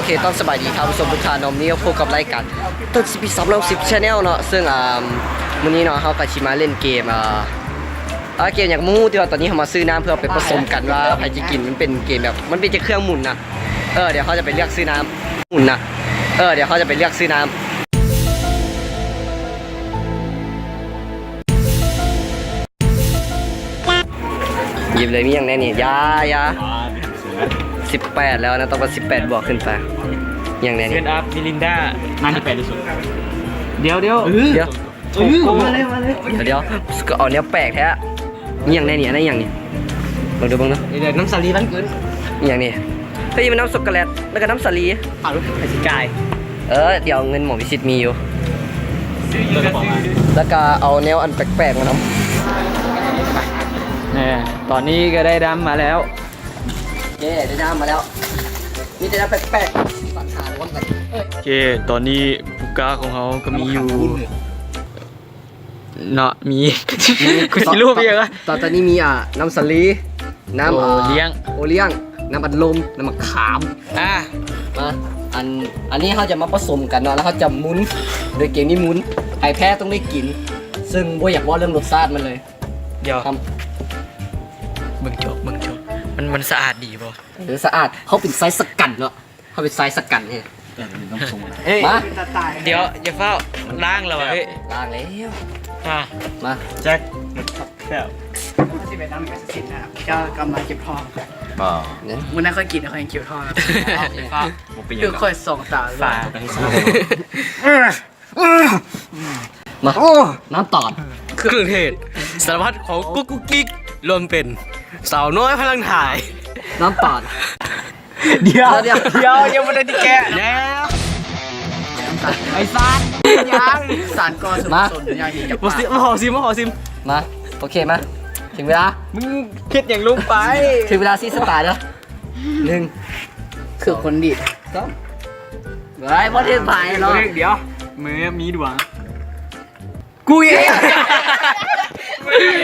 ເຄ ຕ້ອງສະບາຍດີທ່ານຜູ້ຊົມທຸກທ່ານເນາະ, ມື້ນີ້ກໍພົບກັບລາຍການຕົ້ນຊີວິດສາມຮ້ອຍຫົກສິບ Channel ເນາະ. ເຊິ່ງ ອາ ມື້ນີ້ເນາະ ເຮົາກໍຊິມາຫຼິ້ນເກມ ອາ ເກມຫຍັງບໍ່ຮູ້ ແຕ່ວ່າຕອນນີ້ເຮົາມາຊື້ນ້ຳເພື່ອໄປປະສົມກັນວ່າໃຜຈະກິນ. ມັນເປັນເກມແບບ ມັນເປັນຈາກເຄື່ອງໝຸນນະ. ເອີ ດຽວເຮົາຈະໄປເລືອກຊື້ນ້ຳໝຸນນະ. ເອີ ດຽວເຮົາຈະໄປເລືອກຊື້ນ້ຳ. ຍິບເລີຍ ມີຫຍັງແດ່ນີ້? ຢາ ຢາ ສິບແປດແລ້ວນະ, ຕ້ອງເປັນສິບແປດບວກຂຶ້ນໄປ. ຫຍັງແດ່ນີ້? ເຊເວັນອັບ ມິລິນດາ ໜ້າຈະແປດທີ່ສຸດ. ດຽວ ດຽວ ເອີ ດຽວ ເອີ ມາເລີຍ ມາເລີຍ ດຽວ ດຽວ ກໍເອົາແນວແປກແທ້. ມີຫຍັງແດ່ນີ້? ອັນນັ້ນຫຍັງນີ້? ເບິ່ງດູ ເບິ່ງດູ. ນີ້ແຫຼະ ນ້ຳສາລີວັນເກີດ. ອີຫຍັງນີ້? ເຮີ້ຍ ມັນນ້ຳຊັອກໂກແລັດ ແລ້ວກໍນ້ຳສາລີ. ເອົາລູກ ໃຜຊິຈ່າຍ? ເອີ ດຽວເງິນໝໍວິຊິດມີຢູ່. ແລ້ວກໍເອົາແນວອັນແປກໆມານຳ. ເອີ ຕອນນີ້ກໍໄດ້ນ້ຳມາແລ້ວ. ເຢ້ ໄດ້ນ້ຳມາແລ້ວ. ມີແຕ່ນ້ຳແປກໆ ສັນຫາລວມກັນ. ເອີ ໂອເຄ ຕອນນີ້ຜູ້ກ້າຂອງເຮົາກໍມີຢູ່ ເນາະ ມີ ມີ ກູຊິລູບອີ່ຫຍັງວະ? ຕອນ ຕອນນີ້ມີ ອ່າ ນ້ຳສາລີ ນ້ຳ ໂອ ອ່າ ລ້ຽງ ໂອລ້ຽງ ນ້ຳອັດລົມ ນ້ຳໝາກຂາມ. ອ່າ ມາ ອັນ ອັນນີ້ເຮົາຈະມາປະສົມກັນເນາະ ແລ້ວເຮົາຈະໝຸນ ໂດຍເກມນີ້ໝຸນ ໃຜແພ້ຕ້ອງໄດ້ກິນ. ເຊິ່ງບໍ່ຢາກເວົ້າເລື່ອງລົດຊາດມັນເລີຍ. ດຽວ ເບິ່ງຈອກ ເບິ່ງຈອກ ມັນ ມັນສະອາດດີບໍ່? ເອີ ສະອາດ. ເຮົາເປັນສາຍສະກັນເນາະ. ເຮົາເປັນສາຍສະກັນເດ້. ເອີ ເອົານ້ຳຊົງມາ. ເອີຍ ມາ ດຽວ ຢ່າຟ້າວ ລ້າງແລ້ວຫວາ? ເອີຍ ລ້າງແລ້ວ. ອ່າ ມາ ແຈັກ ແຊບ. ເຮົາຊິໄປນຳແອັສຊິດຊິດນະ ເຈົ້າກຳລັງເຈັບທ້ອງ. ອໍ ມື້ນັ້ນຂ້ອຍກິນ ຂ້ອຍຍັງເຈັບທ້ອງ. ເອົາ ຢ່າຟ້າວ ບໍ່ເປັນຫຍັງດອກ. ຄືຂ້ອຍສ່ອງຕາ ຟ້າ ມາ ໂອ້ ນ້ຳຕານ ເຄື່ອງເທດ ສາລະພັດຂອງກຸກກຸກກິກ ລວມເປັນສາວນ້ອຍພະລັງຖ່າຍ. ນ້ຳຕານ. ດຽວ ດຽວ ດຽວ ຍັງບໍ່ໄດ້ຕິແກະ. ແລ້ວ ໄອ້ສານ ຫຍັງ? ສານກ່ອນ ມາ ສົນ ຢ່າເຮັດກັບ ມາຊິມ ມາຂໍຊິມ ມາຂໍຊິມ. ມາ ໂອເຄ ມາ ເຖິງເວລາ. ມຶງເຮັດຫຍັງລົງໄປ? ເຖິງເວລາຊີ້ຊະຕາເດີ. ໜຶ່ງ ຄືຄົນດີດ ສອງ ເຮີ້ຍ ບໍ່ເຮັດໃຜເນາະ. ດຽວ ມື້ມີດວງ. ກູອີກ.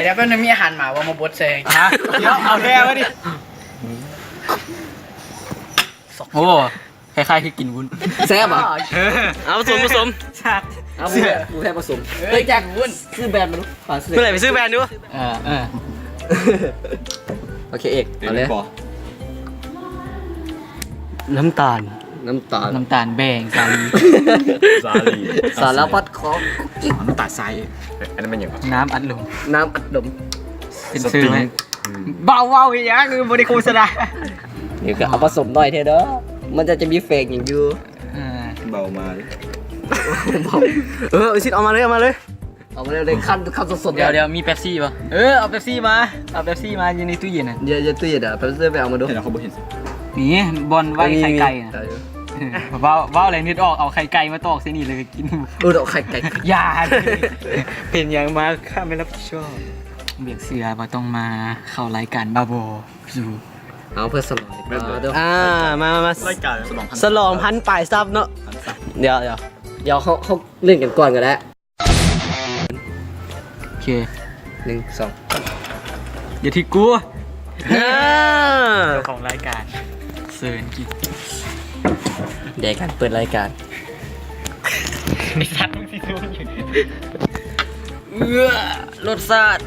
ດຽວແປັບໜຶ່ງ ມີອາຫານໝາບໍ່ມາບົດໃສ່. ຮະ? ດຽວ ເອົາແທ້ວະນີ້. ໂອ້ ຄ້າຍໆຄືກິນວຸ້ນ. ແຊບບໍ່? ເອີ ເອົາປະສົມ ປະສົມ. ເອົາ ກູແພ້ປະສົມ. ເອີຍ ແຈັກ ຊື້ແບຣນມາດູ. ເມື່ອໃດໄປຊື້ແບຣນດູ. ເອີ ເອີ ໂອເຄ ເອກ ເອົາເລີຍ. ນ້ຳຕານ ນ້ຳຕານ ນ້ຳຕານແບ່ງ ສາລີ ສາລີ ສາລະພັດຂອງ ນ້ຳຕານຊາຍ. ອັນນັ້ນແມ່ນຫຍັງ? ນ້ຳອັດລົມ ນ້ຳອັດລົມ ເປັນຊື່ໄວ້. ອືມ ເບົາ ເວົ້າອີຫຍັງ? ຄືບໍ່ໄດ້ໂຄສະນາ. ນີ້ກໍເອົາປະສົມໜ້ອຍແທ້ເດີ ມັນຈະ ຈະມີແຝງຫຍັງຢູ່. ອ່າ ເບົາມາເລີຍ. ເອີ ເອົາຊິ ເອົາມາເລີຍ ເອົາມາເລີຍ. ເອົາມາເລີຍ ຄັນ ຄັນສົດໆ. ດຽວ ດຽວ ມີເປັບຊີບໍ່? ເອີ ເອົາເປັບຊີມາ ເອົາເປັບຊີມາ ຢູ່ໃນຕູ້ເຢັນນະ. ຢູ່ ຢູ່ຕູ້ເຢັນອະ ໄປເອົາມາດູ. ເຫັນແລ້ວ ເຂົາບໍ່ເຫັນ. ມີບ່ອນໄວ້ໄຂ່ໄກ່ນະ. ເອີ ເວົ້າ ເວົ້າແລ້ວນຶກອອກ ເອົາໄຂ່ໄກ່ມາຕອກໃສ່ນີ້ ແລ້ວກໍກິນ. ເອີ ເອົາໄຂ່ໄກ່. ຢ່າ ເປັນຫຍັງມາ ຂ້າໄມ່ຮັບຜິດຊອບ. ວຽກເສຍບໍ່ຕ້ອງມາເຂົ້າລາຍການບ້າບໍຢູ່. ເອົາ ເພື່ອສະຫຼອງ. ອ່າ ມາ ມາ ມາ ລາຍການສະຫຼອງ ສະຫຼອງພັນປາຍຊັບເນາະ. ພັນຊັບ. ດຽວ ດຽວ ດຽວເຮົາ ເຮົາ ຫຼິ້ນກັນກ່ອນກໍໄດ້. ໂອເຄ ໜຶ່ງ ສອງ ຢ່າຖືກກູ. ເຈົ້າຂອງລາຍການເຊີນກິນ. ແດກກັນເປີດລາຍການ. ໄອ້ສັດ ມຶງຊິຊູ້ຢູ່. ເອີ ລົດຊາດ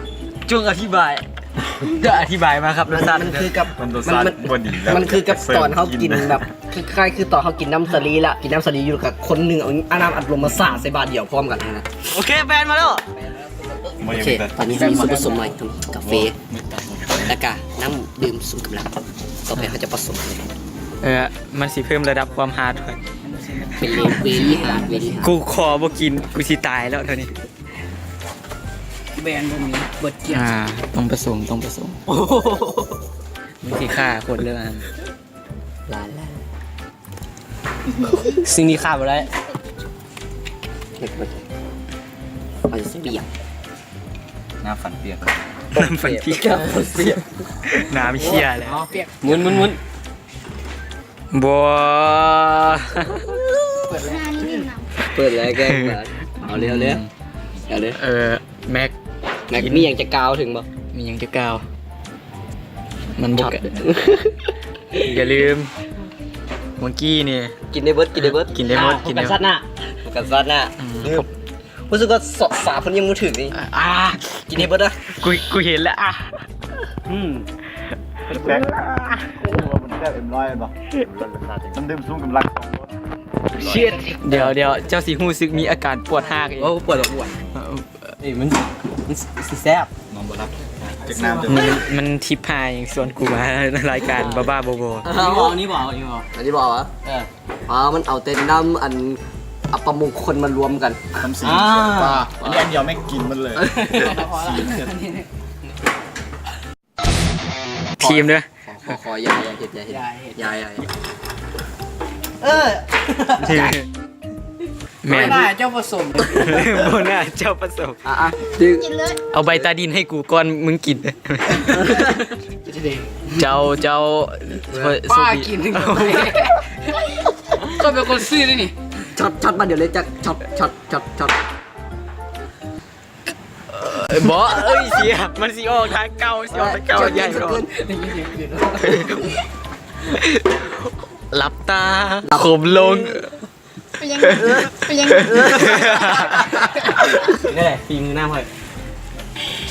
ຈົ່ງອະທິບາຍ. ຈະອະທິບາຍມາຄັບ ລົດຊາດ ມັນຄືກັບ ມັນ ມັນ ມັນຄືກັບຕອນເຮົາກິນແບບ ຄ້າຍໆຄືຕອນເຮົາກິນນ້ຳສາລີລະ ກິນນ້ຳສາລີຢູ່ ແລ້ວກໍຄົນໜຶ່ງເອົາ ເອົານ້ຳອັດລົມມາສາດໃສ່ບາດດຽວພ້ອມກັນຫັ້ນນະ. ໂອເຄ ແບນມາແລ້ວ. ໂອເຄ ຕອນນີ້ມີສ່ວນປະສົມໃໝ່ ກາເຟ ແລ້ວກໍນ້ຳດື່ມຊຸມກຳລັງ. ຕໍ່ໄປເຮົາຈະປະສົມກັນເລີຍ. ເອີ ມັນຊິເພີ່ມລະດັບຄວາມຮາດໄປ. ເປັນເວ very hard very hard. ກູຂໍບໍ່ກິນ ກູຊິຕາຍແລ້ວເທົ່ານີ້. ແບນບໍ່ມີ ເບິດກ້ຽງ. ອ່າ ຕ້ອງປະສົມ ຕ້ອງປະສົມ. ໂອ້ໂຫ ມັນຊິຂ້າຄົນເລີຍ. ຫຼານ ຫຼານ ສິ່ງທີ່ຂາດບໍ່ໄດ້ ເຮັດບໍ່ໄດ້ ເອົາຊິປຽກ ນ້ຳຟັນປຽກ ນ້ຳຟັນປຽກ ນ້ຳຟັນປຽກ ນ້ຳເຊຍແລ້ວ. ໝຸນ ໝຸນ ໝຸນ. ບໍ່ ເປີດແລ້ວ ເປີດແລ້ວ ແກ້ງມາ. ເອົາເລີຍ ເອົາເລີຍ ເອົາເລີຍ. ເອີ ແມັກ ແມັກ ມີຫຍັງຈະກ່າວເຖິງບໍ່? ມີຫຍັງຈະກ່າວ? ມັນບໍ່ ຢ່າລືມ ມື້ກີ້ນີ້ ກິນໄດ້ເບິດ ກິນໄດ້ເບິດ ກິນໄດ້ໝົດ ກິນໄດ້ໝົດ ກັນຊັດໜ້າ ກັນຊັດໜ້າ ອືມ ຮູ້ສຶກວ່າສອດສາເພິ່ນຍັງບໍ່ຖືກນີ້ ອ່າ ກິນໃຫ້ເບິດເດີ ກູ ກູເຫັນແລ້ວ ອ່າ ອືມ ແປກ ໂອ້ ມັນແຊບເອັມຮ້ອຍບໍ່ ມັນດື່ມຊູງກຳລັງສອງລົດ ຊິດ ດຽວໆ ເຈົ້າຊິຮູ້ສຶກມີອາການປວດຮາກເອງ ໂອ້ ປວດບໍ່ປວດ ເອີ ເອີ ເອີ ມັນ ມັນຊິແຊບ ນອນບໍ່ຫຼັບ ຈັກນ້ຳ ມັນ ມັນທິບຫາຍຊວນກູມາລາຍການບ້າໆ ບໍ່ໆ ເອົານີ້ບໍ່ ເອົານີ້ບໍ່ ອັນນີ້ບໍ່ເອົາຫວາ ເອີ ອ່າ ມັນເອົາແຕ່ນ້ຳອັນອັບປະມຸງຄົນມາລວມກັນ ນ້ຳສີ ອ່າ ອັນນີ້ອັນດຽວແມ່ງກິນໝົດເລີຍ ທີມເດີ ຂໍ ຂໍ ຂໍ ຢ່າ ຢ່າເຮັດ ຢ່າເຮັດ ຢ່າເຮັດ ຢ່າ ຢ່າ ຢ່າ ເອີ ແມ່ນ ບໍ່ໜ້າເຈົ້າປະສົມ ບໍ່ໜ້າເຈົ້າປະສົມ ອ່ະ ອ່ະ ກິນເລີຍ ເອົາໃບຕາດິນໃຫ້ກູກ່ອນ ມຶງກິນ ເຈົ້າ ເຈົ້າ ປ້າກິນ ຂ້ອຍເປັນຄົນຊື້ເດ້ນີ້ ຊັອດ ຊັອດມາດຽວເລີຍ ຈັກ ຊັອດ ຊັອດ ຊັອດ ຊັອດ ເອີ ບໍ່ ເອີຍ ເສຍ ມັນຊິອອກທາງເກົ່າ ຊິອອກທາງເກົ່າ ເອີ ໃຫຍ່ ເກີນ ຫຼັບຕາ ຂົມລົງ ເປັນຫຍັງ ເປັນຫຍັງ ນີ້ແຫຼະ ຝີມືນ້ຳຂ້ອຍ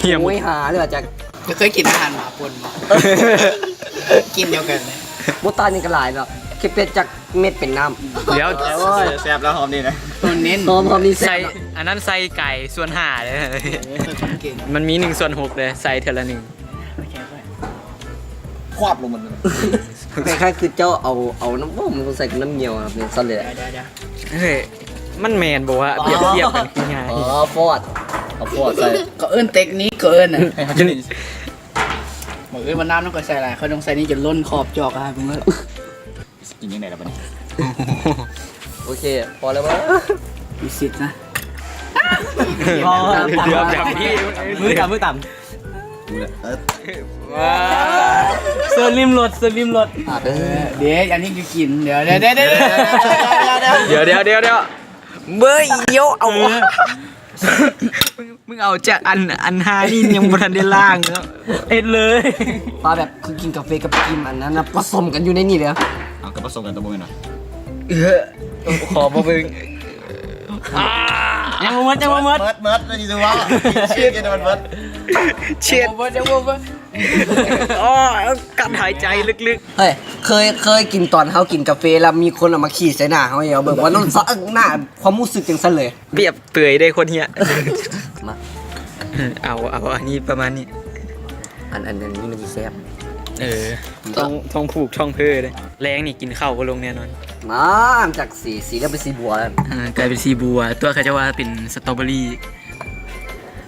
ຮຽມ ໂອ້ຍ ຫາເລີຍ ຈັກ ເຈົ້າເຄີຍກິນອາຫານໝາປົ່ນບໍ່? ກິ່ນດຽວກັນເລີຍ ບໍ່ຕ່າງຫຍັງກັນຫຼາຍເນາະ ແຄ່ປ່ຽນຈາກເມັດເປັນນ້ຳ ດຽວ ໂອ້ຍ ແຊບແລ້ວ ຫອມນີ້ນະ ຫອມນີ້ ຫອມ ຫອມນີ້ແຊບ ໃສ່ ເນາະ ອັນນັ້ນໃສ່ໄກ່ສ່ວນຫ້າເດ້ ມັນມີໜຶ່ງສ່ວນຫົກເດ້ ໃສ່ເທື່ອລະໜຶ່ງ ຄວາບລົງມັນ ຄ້າຍໆຄືເຈົ້າເອົາ ເອົານ້ຳ ໂອ້ ມັນຕ້ອງໃສ່ກັບນ້ຳງຽວ ແບບນັ້ນຊັ້ນເລີຍ ເຮີ້ຍ ມັນແມ່ນບໍ່ວະ? ອໍ ປຽບທຽບກັນຄືງ່າຍ ອໍ ຟອດ ເອົາຟອດໃສ່ ເຂົາເອີ້ນເຕັກນິກ ເຂົາເອີ້ນນະ ໃຫ້ເຂົາກິນ ມື້ອື່ນວ່ານ້ຳນັ້ນຂ້ອຍໃສ່ຫຼາຍ ຂ້ອຍຕ້ອງໃສ່ນີ້ຈົນລົ້ນຂອບຈອກ ອ່າ ເບິ່ງເດີ ຊິກິນຈັ່ງໃດລະບັດນີ້ ໂອເຄ ພໍແລ້ວບໍ່? ມີສິດນະ ບໍ່ ດຽວ ດຽວ ດຽວ ມືຕຳ ມືຕຳ ເຊີນລິມລົດ ເຊີນລິມລົດ ອ່າ ເອີ ເດ້ ອັນນີ້ຄືກິນ ດຽວ ດຽວ ດຽວ ເບິ່ງໂຍ ເອົາ ມຶງ ມຶງເອົາຈາກອັນ ອັນຫານີ້ຍັງບໍ່ທັນໄດ້ລ້າງເນາະ ເຮັດເລີຍ ປາແບບຄືກິນກາເຟກັບກິນອັນນັ້ນນະ ປະສົມກັນຢູ່ໃນນີ້ເລີຍ ເອົາ ກໍປະສົມກັນຕົວບໍ່ແມ່ນຫວາ? ເອີ ຂໍບໍ່ເບິ່ງ ອ່າ ຍັງບໍ່ໝົດ ຍັງບໍ່ໝົດ ໝົດ ໝົດ ຢູ່ຕົວະ ເຊັດ ຍັງບໍ່ໝົດ ເຊັດ ຍັງບໍ່ໝົດ ຍັງບໍ່ໝົດ ອໍ ກັນຫາຍໃຈເລິກໆ ເຮີ້ຍ ເຄີຍ ເຄີຍກິນຕອນເຮົາກິນກາເຟ ແລ້ວມີຄົນເອົາມາຂີ້ໃສ່ໜ້າເຮົາ ເອົາເບິ່ງວ່າລົດຊາດ ເອີ ໜ້າ ຄວາມຮູ້ສຶກຈັ່ງຊັ້ນເລີຍ ປຽບເປີຍໄດ້ຄົນເຮຍ ມາ ເອົາ ເອົາ ອັນນີ້ປະມານນີ້ ອັນ ອັນ ອັນນີ້ມັນຊິແຊບ ເອີ ທ້ອງ ທ້ອງຜູກທ້ອງເພີເດ້ ແລງນີ້ກິນເຂົ້າບໍ່ລົງແນ່ນອນ ມາ ຈາກສີ ສີເລີ່ມເປັນສີບົວແລ້ວ ເອີ ກາຍເປັນສີບົວ ຕົວະເຂົາເຈົ້າວ່າເປັນສະຕໍເບີຣີ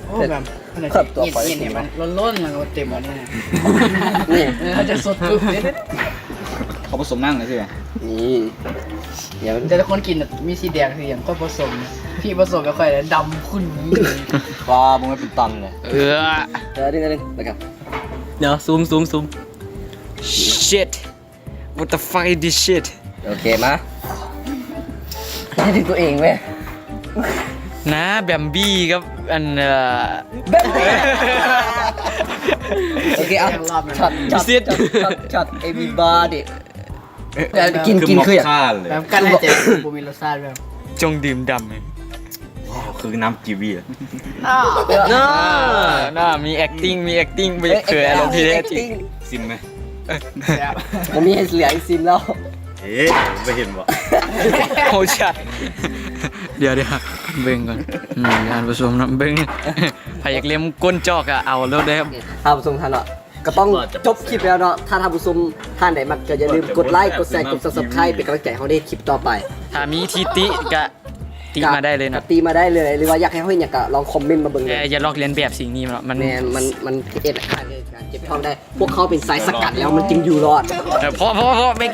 ໂອ້ ແບບ ເພີ່ມຕົວໄປ ເຫັນມັນລົ້ນໆ ແລ້ວກໍເຕັມອັນນີ້ ນີ້ ເອີ ເຂົາຈະສົດປຶບເດ້ ເຂົາປະສົມນ້ຳນະ ຊິວ່າ ນີ້ ດຽວ ແຕ່ລະຄົນກິນນະ ມີສີແດງ ສີຫຍັງ ຂ້ອຍປະສົມ ພີ່ປະສົມແລ້ວຂ້ອຍດຳຂຸ້ນ ປາ ບໍ່ແມ່ນເປັນຕັນເລີຍ ເອີ ເອີ ດຶງ ດຶງ ແລ້ວກໍ ດຽວ ຊູມ ຊູມ ຊູມ ຊິດ What the fuck is this shit? ໂອເຄ ມາ ໃຫ້ເຖິງຕົວເອງເວີຍ ນາ ແບມບີກັບອັນ ເອີ ແບມບີ ໂອເຄ ເອົາ ຊັອດ ຊັອດ ຊັອດ ຊັອດ everybody ກິນ ກິນຄືຫຍັງ ແບບ ການຫາຍໃຈບໍ່ມີລົດຊາດແບບ ຈົ່ງດື່ມດຳ ວ້າວ ຄືນ້ຳກີວີ ເອີ ນາ ມີແອັກຕິງ ມີແອັກຕິງ ບໍ່ຢາກເຂີນອາລົມທີ່ແທ້ຈິງ ຊິມໄໝ? ແຊບ ບໍ່ມີໃຫ້ເຫຼືອອີກ ຊິມແລ້ວ ເອີ ບໍ່ເຫັນບໍ່? ໂອ້ ຊັດ ດຽວໆ ເບິ່ງກ່ອນ ອືມ ທ່ານຜູ້ຊົມເນາະ ເບິ່ງ ໃຜຢາກເລັມກົ້ນຈອກກະເອົາໂລດເດີ ທ່ານຜູ້ຊົມທ່ານເນາະ ກໍຕ້ອງຈົບຄລິບແລ້ວເນາະ ຖ້າທ່ານຜູ້ຊົມທ່ານໃດມັກ ກໍຢ່າລືມກົດໄລ ກົດແຊ ກົດ Subscribe ເປັນກຳລັງໃຈໃຫ້ເຮົາໄດ້ຄລິບຕໍ່ໄປ ຖ້າມີທິຕິກະ ຕິມາໄດ້ເລີຍເນາະ ກະຕິມາໄດ້ເລີຍ ຫຼືວ່າຢາກໃຫ້ເຮົາເຮັດຫຍັງກະລອງຄອມເມັນມາເບິ່ງເລີຍ ແຕ່ຢ່າລອກລຽນແບບສິ່ງນີ້ເນາະ ມັນ ແມ່ນ ມັນ ມັນເຮັດໃຫ້ເຮົາເກັບທ້ອງໄດ້ ພວກເຂົາເປັນສາຍສະກັດແລ້ວມັນຈຶ່ງຢູ່ລອດ ເອີ ພໍ ພໍ ພໍ ແມ່ງ